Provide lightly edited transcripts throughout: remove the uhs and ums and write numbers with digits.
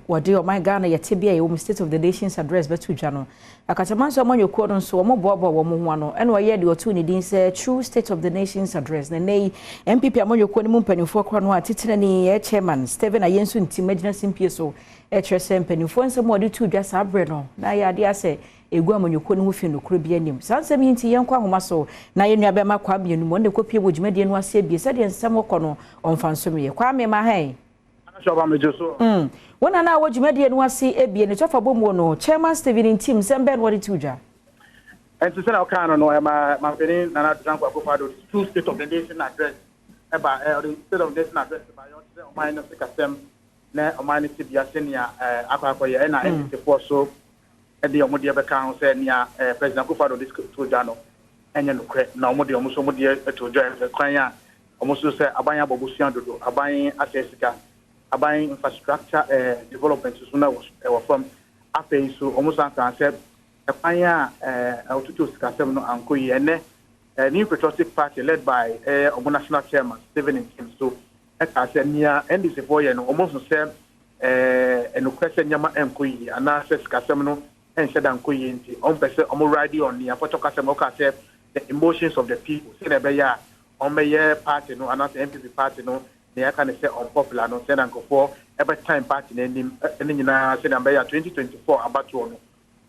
Wɔde ɔman Ghana yɛte bi a yɛwɔ mu State of the Nations Address bɛto dwa no, Akatamanso amanyɔkuo no nso wɔn boaboa wɔn ho ano, ɛna ɔyɛ deɛ ɔtoo ne din sɛ True State of the Nations Address. Na nnɛ yi NPP amanyɔkuo no mu mpanimfoɔ korɔ no a titire ne yɛ chairman Stephen Ayensu Ntim agyina simpie so ɛkyerɛ sɛ mpanimfoɔ nsɛm a wɔde to dwa saa berɛ no na yɛ adeɛ asɛ egu amanyɔkuo no ho fi. Nokorɛ bi anim saa nsɛm yi nti, yɛnkɔ ahoma so na yɛn nua bɛma Kwame Enum, ɔno na ɛkɔpie wɔ dwumadie no ase abie sɛdeɛ nsɛm wɔkɔ no ɔmfa nsom yɛ. Kwame, ma hɛn. Wɔn a na wɔ dwumadie no ase ebie ne tɔfa bɔ mu no, Chairman Stephen Ntim, nsɛm bɛn na wɔde to dwa? Nti sɛ ɔkaa no, ɛma mampanin Nana Addo Dankwa Akufo-Addo true State of the Nation Address ɛba ɛ ɔde State of the Nation Address ba yɛ, ɔkyerɛ ɔman no sikasɛm na ɔman no tibea sɛnea akɔ akɔyɛ, ɛna NDC foɔ so ɛde ɔmo deɛ bɛka ho sɛ nea President Akufo-Addo de to dwa no ɛnyɛ nokorɛ, na ɔmo deɛ, ɔmo nso ɔmo deɛ to dwa kwan a ɔmo nso sɛ aban abɔ bosua dodo, aban asɛ sika, aban infrastructure development so na ɛwɔ fam. Afei so ɔmo san kan sɛ ɛkwan a ɔtutu sikasɛm no ankɔ yie. Ɛnɛ New Patriotic Party led by ɔmo national chairman Stephen Ntim so ɛka sɛ nea NDC foɔ yɛ no, ɔmo ho sɛ ɛnokorɛ sɛ nneɛma ɛnkɔ yie anaasɛ sikasɛm no ɛnhyɛ da nkɔ yie, nti ɔmo pɛ sɛ ɔmo ride on nea pɔtɔ kasɛm ɔka sɛ the emotions of the people, sɛdeɛ ɛbɛyɛ a ɔmo bɛyɛ party no anaasɛ NPP party no nea ɛka ne sɛ unpopular no, sɛdeɛ nkurɔfoɔ ɛbɛtan party n'anim ɛne nyinaa, sɛdeɛ ɛbɛyɛ a 2024 abatoɔ no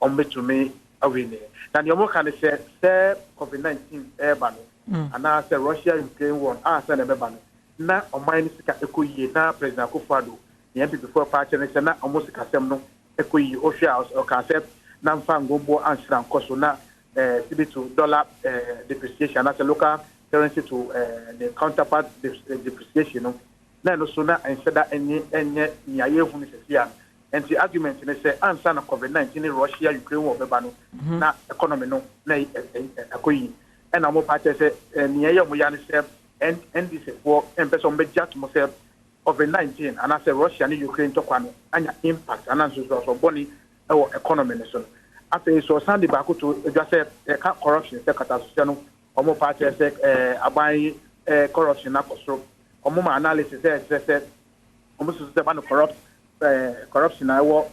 ɔmo bɛtumi awin. Na nea ɔmo ka ne sɛ COVID-19 ɛɛba no anaasɛ Russia Ukraine war a sɛ na ɛbɛba no, na ɔman no sika ɛkɔ yie. Na President Akufo-Addo nea NPP foɔ pa akyerɛ ne sɛ na ɔmo sikasɛm no ɛkɔ yie. Ohwɛ a, ɔka sɛ na mfa ngombo ansra nkɔ so na cedi to dollar depreciation anaasɛ local currency to the counterpart depreciation no, na ɛno so na nhyɛ da ɛnyɛ nea yɛhu no sɛsi a. Nti argument ne sɛ ansa na COVID-19 ne Russia Ukraine war bɛba no, na economy no na ɛkɔ yie. Ɛna wɔn pa kyerɛ sɛ nea ɛyɛ wɔn ya ne sɛ NDC foɔ mpɛ sɛ wɔn bɛgye ato mo sɛ COVID-19 anaasɛ Russia ne Ukraine ntɔkwa no anya impact anaa nsosoaso bɔne ɛwɔ economy no so no. Afei so ɔsan de baako to edwa sɛ ɛka corruption, sɛ katasohyɛ no, wɔn pa kyerɛ sɛ aban corruption akɔ soro. Wɔn ma analysis sɛ ɛkyerɛ sɛ wɔn soso sɛ ba no corruption a ɛwɔ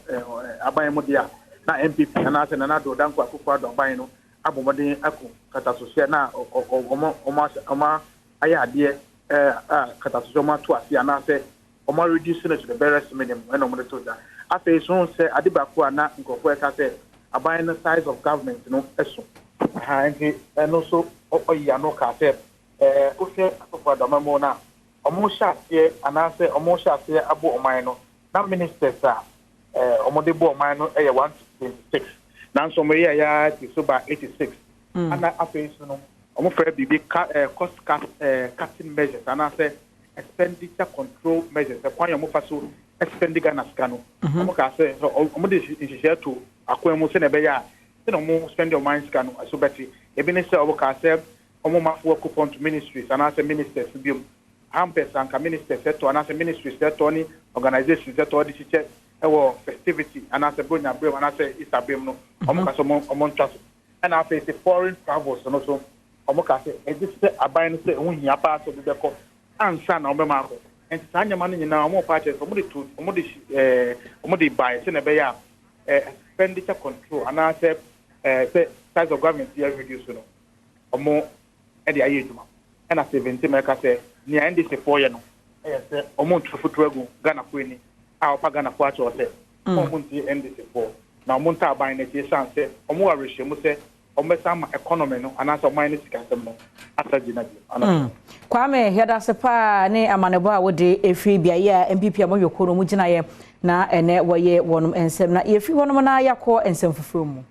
aban mu deɛ a, na NPP anaasɛ Nana Addo Dankwa Akufo-Addo aban no abɔ mmɔden ako katasohyɛ na wɔn ayɛ adeɛ a katasohyɛ wɔn ato ase anaasɛ wɔn reduce no to the barest minimum, ɛna wɔn de to dwa. Afei so sɛ ade baako a na nkurɔfoɔ ɛka sɛ aban no size of government no ɛso aha, nti ɛno nso ɔyi ano kaa sɛ wohwɛ Akufo-Addo amamu no a, wɔn hyɛ aseɛ anaasɛ wɔn hyɛ aseɛ abɔ ɔman no, na ministers a wɔn de bɔ ɔman no yɛ 126, nanso wɔn yɛ ɛyɛ ti so ba 86. Ana afei so no, wɔn fɛ biribi ka cost cut cutting measures anaasɛ expenditure control measures, ɛkwan yɛn wɔn fa so expend Ghana sika no. Wɔn kaa sɛ wɔn de nhyehyɛ to akwan mu sɛnea ɛbɛyɛ a sɛnea wɔn spend ɔman sika no ɛso bɛte. Ebi ne sɛ wɔn kaa sɛ wɔn ma fuel coupon to ministries anaasɛ ministers biom, hampers anka ministers ɛtɔ anaasɛ ministries ɛtɔ ne organizations ɛtɔ de hyehyɛ ɛwɔ festivity anaasɛ bronya brem anaasɛ Easter brem no, wɔn ka sɛ wɔn ntwa so. Ɛna afei sɛ foreign travels no so, wɔn ka sɛ ɛgye sɛ aban no sɛ ɛho hia paa sɛ obi bɛkɔ ansa na wɔbɛma akɔ. Nti saa nneɛma no nyinaa, wɔn pa akyerɛ sɛ wɔn de to wɔn de wɔn de ban sɛ na ɛbɛyɛ a expenditure control anaasɛ sɛ size of government yɛ reduce no, wɔn ɛde ayɛ adwuma. Ɛna 17 ɛka sɛ nea NDC foɔ yɛ no ɛyɛ sɛ wɔn nto foto agu Ghanafoɔ ani a ɔpa Ghanafoɔ akyerɛ sɛ wɔn ntie NDC foɔ na wɔn nta aban n'akyi, esan sɛ wɔn wɔ awerɛhyɛmu sɛ wɔn bɛsa ama economy no anaasɛ ɔman no sikasɛm no asa gyina bi. Kwame, yɛda ase paa ne amanebɔ a wode efiri beaeɛ a NPP a wɔyɛ kuo no mu gyinaeɛ na ɛnɛ wɔyɛ wɔn nsɛm, na yɛfiri hɔnom na yɛakɔ nsɛm foforɔ mu.